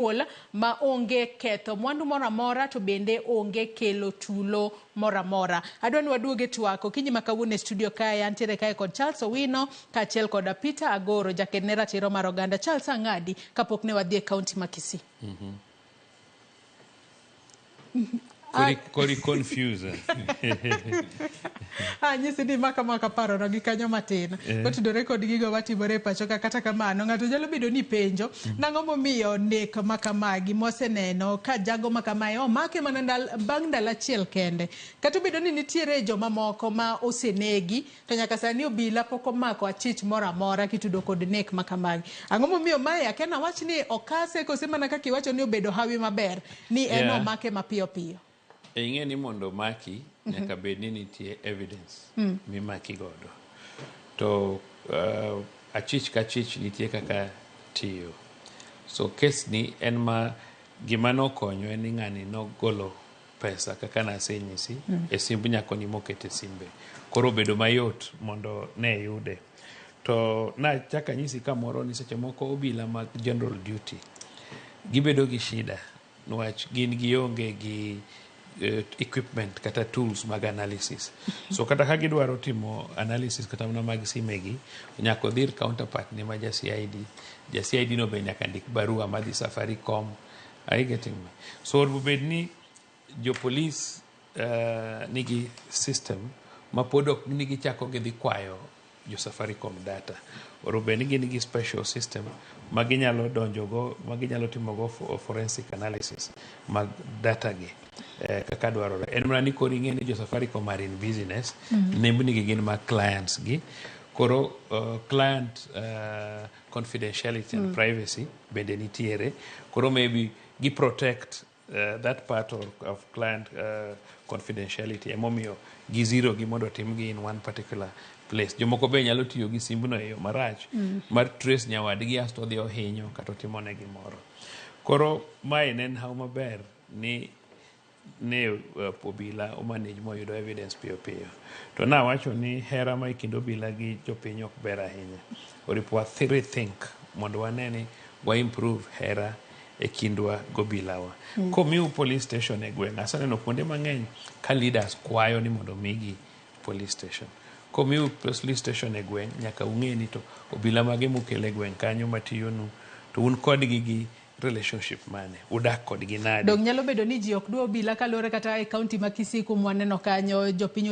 Muol ma onge ketho mwandu moro amora to bende onge kelo tulo moro amora. Adwa ni waduog e twak okinyi ma kawuono e studio kae antiere kae kod Charles Owino kaachiel kod Peter Agoro jaked ne ratiro mar oganda. Charles ang'adi kapok ne wadhi e kaunti ma Kisii. Kori confuse. Anyisi ni maka maka parono gi kanyo matin kotudore kod gigo matimore e pacho ka. Kata kamano ng'ato nyalo bedo ni penjo nang'o momiyo nek makamagi mwaseneno ka jago makamae omake mana bang' ndalo achiel kende, kata obedo ni nitiere jomamoko ma osenegi to nyaka sani obila pok omako achich moro amora kitudo kod nek makamagi. Ang'o momiyo mae akia nawach ni okase kose mana kaka iwacho ni obedo hawi maber ni en omake mapiyo piyo. Ing'e ni mondo omaki nyaka bed ni nitie evidence mimaki godo. To achich ka achich nitie kaka tiyo. So case ni en ma gima nokonyo en ni ng'ani nogolo pesa kaka nasenyisi e simb nyakoni mokete simbe. Koro obedo mayot mondo ne yude. To nachako anyisi kamoro ni seche moko obila mag general duty gibedo gi shida niwach gin gionge gi equipment kata tools mag analysis. So kata ka gidwaro timo analysis kata mana mag simegi, nyaka odhi ir counterpart ne ma ja CID. Ja CID no be nyaka ndik barua madhi Safaricom. Are you getting me? So onego bed ni jo police nigi system ma pod ok ni gichako gidhi kwayo jo Safaricom data. Onego bed ni gin gi special system ma ginyalo donjogo, ma ginyalo timogo forensic analysis mag data gi kaka dwarore. En mana ni koro ing'e ni jo Safaricom are in business, nembni gi gin mag clients gi. Koro client confidentiality and privacy bende nitiere. Koro maybe gi protect that part of client confidentiality emomiyo gi zero gi mondo otimgi in one particular place. Jomoko be nyalo tiyo gi simbno e yo marach mar trace nyawadgi asto odhi ohinyo kata otimone gimoro. Koro mae ne en haw maber ni ne obila omanage moyudo evidence piyo piyo. To nawacho ni hera ma e kind obila gi jopiny ok ber ahinya. Oripo wa rethink mondo wane ni wa improve hera e kindwa gobilawa. Komiu police station e gweng', aseneno kuonde mang'eny ka leaders kwayo ni mondo omigi police station. Komiu police station e gweng', nyaka ung'e ni to obila mage mukelo e gweng' kanyo matiyonu, to un kodgi gi relationship mane, udak kodgi nade. Dong nyalo bedo ni ji ok dwa obila kaluwore kata e kaunti ma Kisii kuma waneno kanyo jopiny